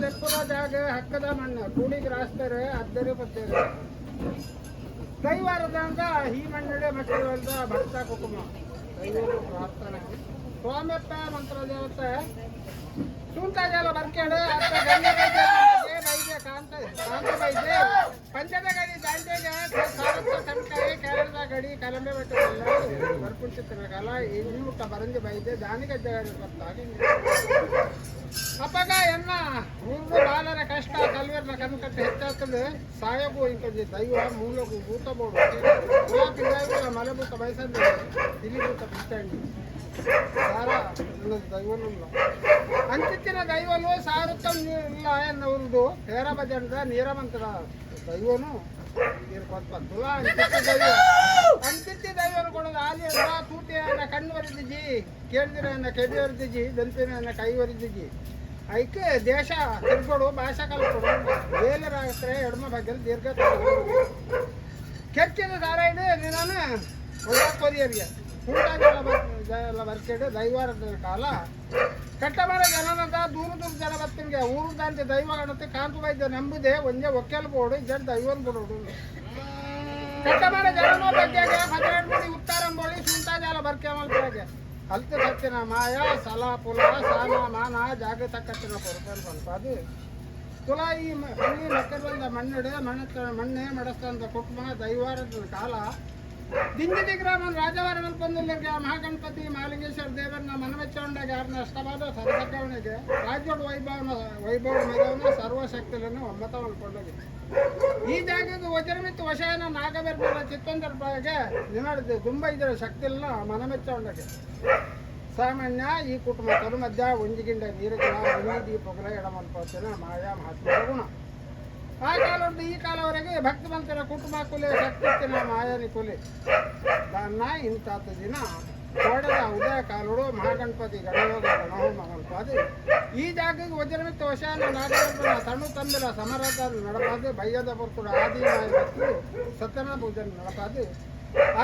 ಲೆಪ್ಪುರ ಜಾಗ ಹಕ್ಕದ ಮಣ್ಣು ಕೂಡಿಗೆ ರಾಸ್ತಾರೆ ಅದ್ದರೆ ಬತ್ತೇರೆ ದೈವಾರದ ಅಂತ ಈ ಮಣ್ಣಡೆ ಮಕ್ಕಳ ಭಕ್ತ ಕುಟುಂಬ ದೈವದ ಪ್ರಾರ್ಥನೆ ಸ್ವಾಮ್ಯಪ್ಪ ಮಂತ್ರ ದೇವತೆ ಸೂಂತಾಜಲ ಬರ್ಕೇಡು ಅತ್ತ ಗಂಗೆ ಬೈದೆ ಕಾಂತ ಕಾಂತ ಬೈದೆ ಪಂಚದ ಗಡಿ ದಾಂಡೆಗೆ ಸಾರತ್ತ ತಮಕಾಯಿ ಕೇರಳದ ಗಡಿ ಕಲಂಬೆ ಬೆಟ್ಟದಲ್ಲ ಬರ್ಪುಂಚಿತ್ತಿನ ಕಾಲ ಈ ಊಟ ಬರಂಜಿ ಬೈದೆ ದಾನಿಗಜ್ಜ ಬರ್ತಾಗ ಅಪ್ಪಗ ಎನ್ನ ಊರು ಬಾಲರ ಕಷ್ಟ ಕಲ್ವೆರ್ನ ಕಣ್ಕಟ್ಟು ಹೆಚ್ಚಾಗ್ತದೆ ಸಾಯಗು ಇಂಕೊಂಜಿ ದೈವ ಮೂಲಗು ಭೂತ ಬೋಡು ಪಿದಾಯಿಗಳ ಮಲೆಭೂತ ಬಯಸಂದೆ ತಿಲಿಭೂತ ಪಿಚ್ಚಂಡಿ ಸಾರ ದೈವನುಲ್ಲ ಅಂಚಿತ್ತಿನ ದೈವನು ಸಾರುತ್ತ ಇಲ್ಲ ಎನ್ನ ಉಂದು ಹೇರ ಭಜನದ ನೀರಮಂತರ ದೈವನು ತುಲ ಅಂಚಿತ್ತಿ ದೈವ ಅಂಚಿತ್ತಿ ದೈವನು ಕೊಡೋದು ಆಲಿ ಅಂತ ತೂಟಿಯನ್ನ ಕಣ್ಣು ಒರಿದಿಜಿ ಕೇಳಿದಿರ ಕೆಡಿ ಒರಿದಿಜಿ ದಲ್ಪಿನ ಕೈ ಒರಿದಿಜಿ ಐಕೆ ದೇಶ ತಿರ್ಗೋಡು ಭಾಷಾ ಕಲ್ಕೊಡು ಬೇಲರಾಗ್ತಾರೆ ಎಡಮ ಭಾಗ್ಯದಲ್ಲಿ ದೀರ್ಘ ಕೆಚ್ಚಿದ ದಾರ ಇಡು ನಾನು ಒಳ್ಳೆ ಊಟ ಬರ್ಕೇಡು ದೈವಾರದ ಕಾಲ ಕಟ್ಟಬಾರ ಜನನದ ದೂರ ದೂರ ಜನ ಬತ್ತಿಂಗೆ ಊರು ದಾಂತಿ ದೈವ ಗಣತಿ ಕಾಂತು ವೈದ್ಯ ನಂಬುದೆ ಒಂದೇ ಒಕ್ಕೆಲ್ ಬೋಡು ಜನ ದೈವನ್ ಬಿಡೋಡು ಕಟ್ಟಬಾರ ಜನನೋ ಬಗ್ಗೆಗೆ ಪದರೆಂಡು ಮುಡಿ ಉತ್ತಾರಂಬೋಳಿ ಸುಂತಾಜಾಲ ಬರ್ಕೆ ಮಲ್ಪಗೆ ಅಲ್ತು ತತ್ತಿನ ಮಾಯ ಸಲ ಪುಲ ಸಾನ ಮಾನ ಜಾಗ ತಕ್ಕತ್ತಿನ ಪೊರಪಲ್ ಪನ್ಪಾದು ತುಲಾ ಈ ಹಳ್ಳಿ ಮಕ್ಕಳ ಬಂದ ಮಣ್ಣಿಡು ಮಣ್ಣ ಮಣ್ಣೆ ಮಡಸ್ತಂದ ಕುಟುಂಬ ದೈವಾರದ ಕಾಲ ದಿಂಗಿದಿ ಗ್ರಾಮ ರಾಜವಾರ ಮಲ್ಪಂದುಲ್ಲರಿಗೆ ಮಹಾಗಣಪತಿ ಮಹಾಲಿಂಗೇಶ್ವರ ದೇವರನ್ನ ಮನಮೆಚ್ಚೊಂಡಾಗ ಯಾರನ್ನ ಅಷ್ಟವಾದ ಸರಸಕ್ಕವನಿಗೆ ರಾಜ್ಯೋಡ್ ವೈಭವನ ವೈಭವ ಮೇರವನ ಸರ್ವಶಕ್ತಿಯನ್ನು ಒಮ್ಮತ ಮಲ್ಕೊಂಡೋಗಿ ಈ ಜಾಗಕ್ಕೆ ವಜ್ರಮಿತ್ತು ವಶಯನ ನಾಗಬೆರ್ಬರ ಚಿತ್ತೊಂದರ ಬಗ್ಗೆ ನಿನ್ನದು ತುಂಬ ಇದರ ಶಕ್ತಿಲ್ಲ ಮನಮೆಚ್ಚೊಂಡಗೆ ಸಾಮಾನ್ಯ ಈ ಕುಟುಂಬ ತರು ಮಧ್ಯ ಒಂಜಿಗಿಂಡ ನೀರುಗಳ ಒಂಜಿ ದೀಪಗಳ ಎಡಮಲ್ಪತ್ತಿನ ಮಾಯಾ ಮಹಾತ್ಮರ ಗುಣ ಆ ಕಾಲದ್ದು ಈ ಕಾಲವರೆಗೆ ಭಕ್ತಿವಂತರ ಕುಟುಂಬ ಕುಲೆ ಶಕ್ತಿತ್ತಿನ ಮಾಯನಿ ಕುಲೆ ದಾನ್ನ ಇಂತಾತ ದಿನ ಕೋಡದ ಉದಯ ಕಾಲುಡು ಮಹಾಗಣಪತಿ ಗಣಯೋಗ ಗಣಹೋಮ ಮಲ್ಪಾದು ಈ ಜಾಗಕ್ಕೆ ವಜ್ರಮಿತ್ತ ವಶಾನ ನಾಗರತ್ನ ತಣ್ಣು ತಂಬಿಲ ಸಮರದ ನಡಪಾದು ಬಯ್ಯದ ಪುರ್ತುಡು ಆದಿ ಮಾಯ ಸತ್ಯನ ಪೂಜೆ ನಡಪಾದು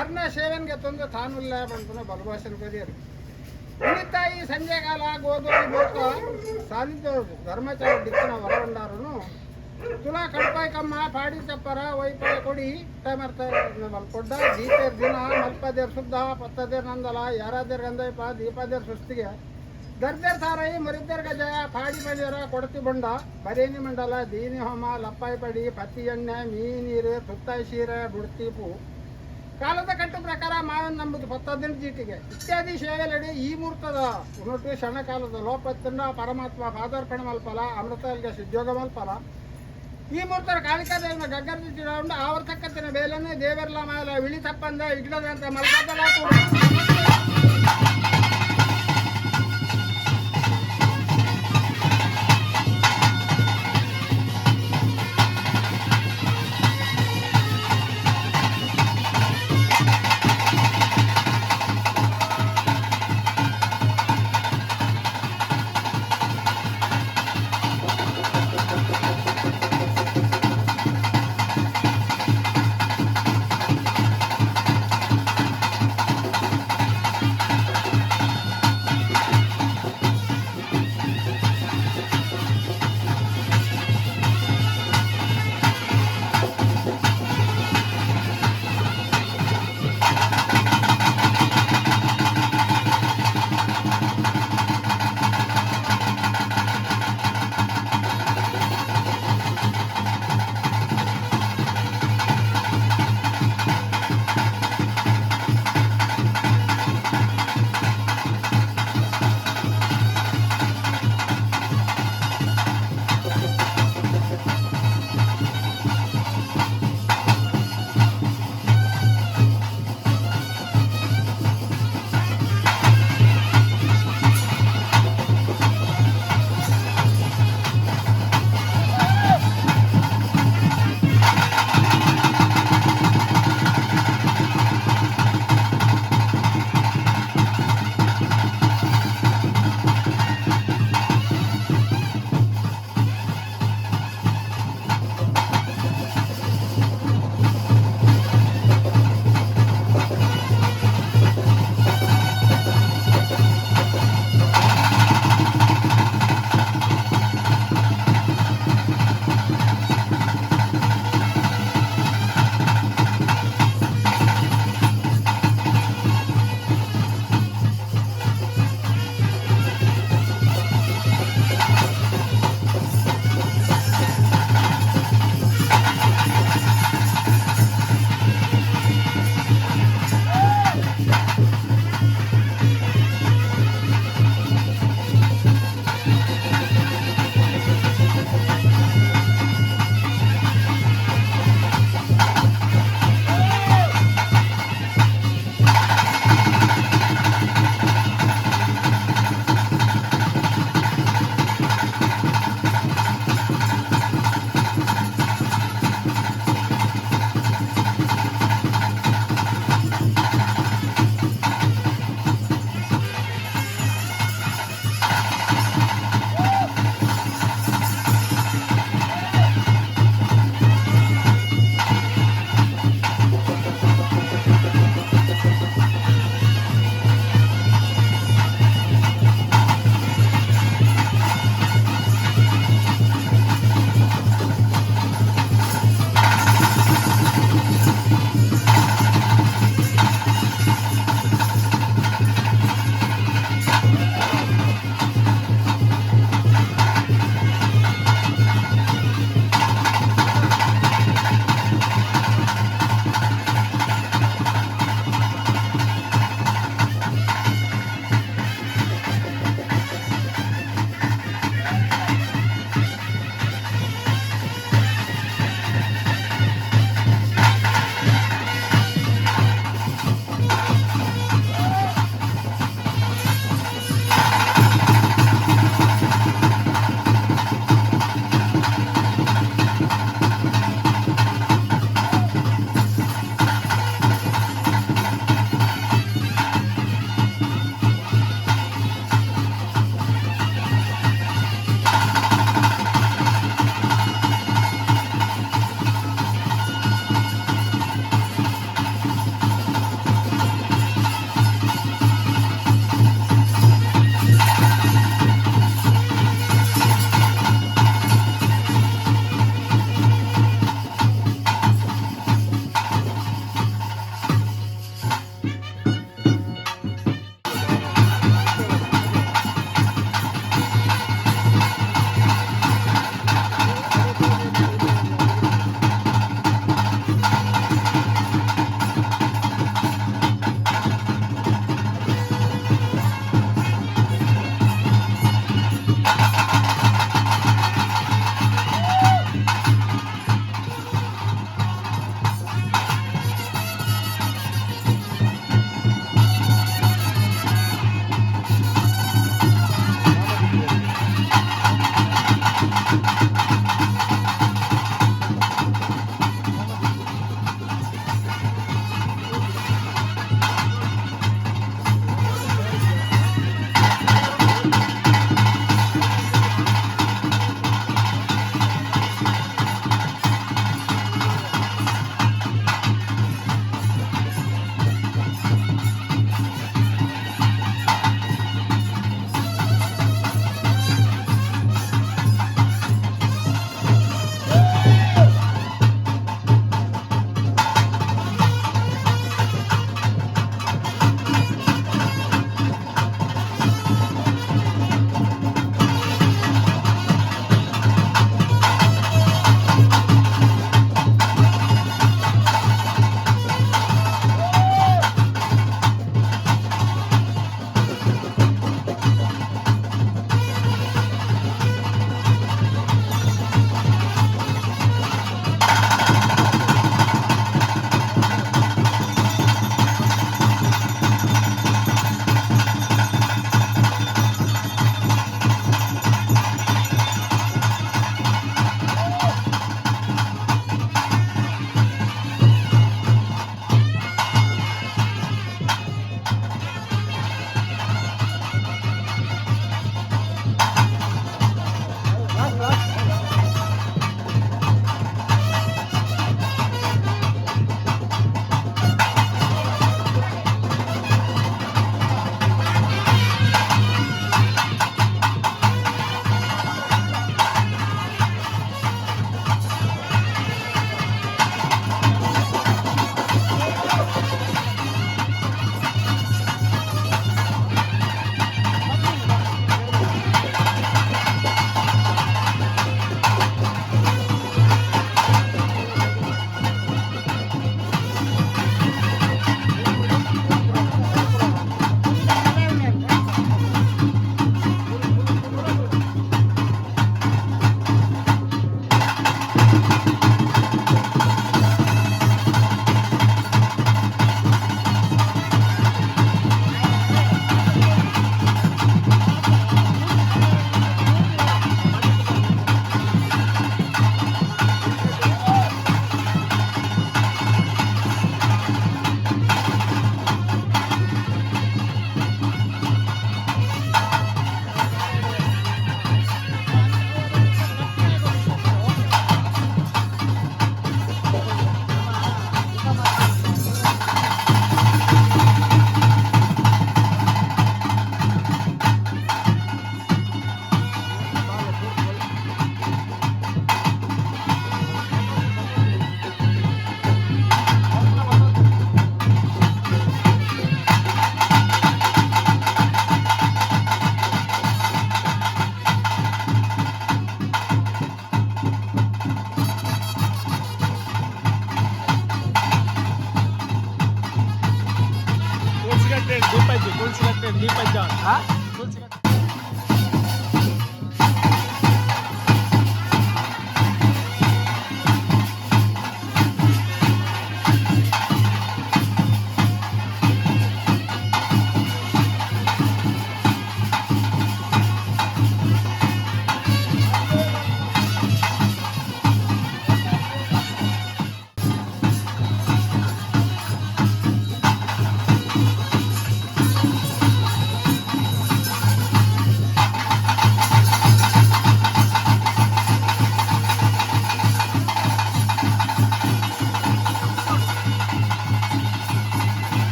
ಅರ್ಣ ಸೇವನ್ಗೆ ತಂದು ತಾನುಲ್ಲ ಬಂತನ ಬಲಭಾಷನ್ ಕರಿಯರು ಉಳಿತಾಯಿ ಸಂಜೆ ಕಾಲ ಗೋಧೂಳಿ ಬೋತ ಸಾನ್ನಿಧ್ಯ ಧರ್ಮಚಾರ ದಿಕ್ಕಿನ ಹೊರಗೊಂಡಾರನು ತುಲಾ ಕಡಪಾಯಿ ಕಮ್ಮ ಪಾಡಿ ಚಪ್ಪರ ವೈಪಾಯ ಕೊಡಿ ಮರ್ತ ಮಲ್ಪೊಡ್ಡ ದೀಪೇರ್ ದಿನ ಮಲ್ಪದೇರ್ ಶುದ್ಧ ಪತ್ತದೇರ್ ನಂದಲ ಯಾರಾದೇರ್ ಗಂಧೈಪ ದೀಪದೇರ್ ಸುಸ್ತಿಗೆ ದರ್ದೇರ್ ಸಾರಾಯಿ ಮರಿದ್ದೇರ್ ಗಜಯ ಪಾಡಿ ಬಳಿಯರ ಕೊಡತಿ ಬೊಂಡ ಬರೇನಿ ಮಂಡಲ ದೀನಿ ಹೋಮ ಲಪ್ಪಾಯಿ ಪಡಿ ಪತ್ತಿ ಎಣ್ಣೆ ಮೀನೀರು ತುತ್ತಾಯಿ ಸೀರೆ ಬುಡ್ತೀಪು ಕಾಲದ ಕಟ್ಟು ಪ್ರಕಾರ ಮಾವನ್ ನಂಬುದು ಪತ್ತದಿನ ಜೀಟಿಗೆ ಇತ್ಯಾದಿ ಸೇವೆಲಡಿ ಈ ಮುಹೂರ್ತದ ಉನ್ನಟಿ ಕ್ಷಣಕಾಲದ ಲೋಪತ್ತಿಂದ ಪರಮಾತ್ಮ ಪಾದಾರ್ಪಣ ಮಲ್ಪಲ ಅಮೃತ ಸಿದ್ಯೋಗ ಮಲ್ಪಲ ಈ ಮುಹೂರ್ತರ ಕಾಳಿಕಾ ದೇವನ ಗಗ್ಗರದ ಚಿಡೌಂಡು ಆವರ್ತಕ್ಕತ್ತಿನ ಬೇಲನ್ನೇ ದೇವರ್ಲ ಮಾಲ ವಿಳಿ ತಪ್ಪಂದ ಇಡ್ಲದಂತ ಮಲ್ಪದಲ. ದೀಪ ಇಜ್ಜ. ಆ? ತುಳಸಿ ಕಟ್ಟೆ.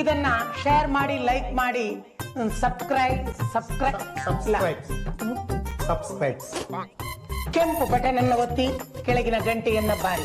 ಇದನ್ನ ಶೇರ್ ಮಾಡಿ, ಲೈಕ್ ಮಾಡಿ, ಸಬ್ಸ್ಕ್ರೈಬ್, ಸಬ್ಸ್ಕ್ರೈಬ್. Subscribe, subscribes. ಕೆಂಪು ಬಟನ್ ಅನ್ನು ಒತ್ತಿ, ಕೆಳಗಿನ ಗಂಟೆಯನ್ನ ಬಾರಿ.